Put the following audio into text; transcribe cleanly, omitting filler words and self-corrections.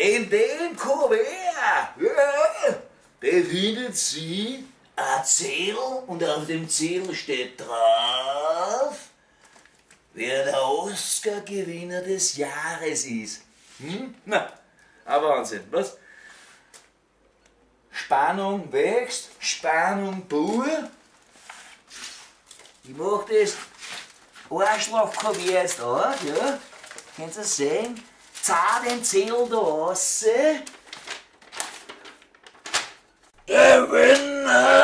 In dem Kuvert, ja, befindet sich ein Zettel und auf dem Zettel steht drauf, wer der Oscar-Gewinner des Jahres ist. Hm? Na, ein Wahnsinn, was? Spannung wächst, Spannung pur. Ich mach das Arschloch-Kuvert jetzt auf, ja? Könnt ihr sehen? Zahl den Zettel da raus. Der Winner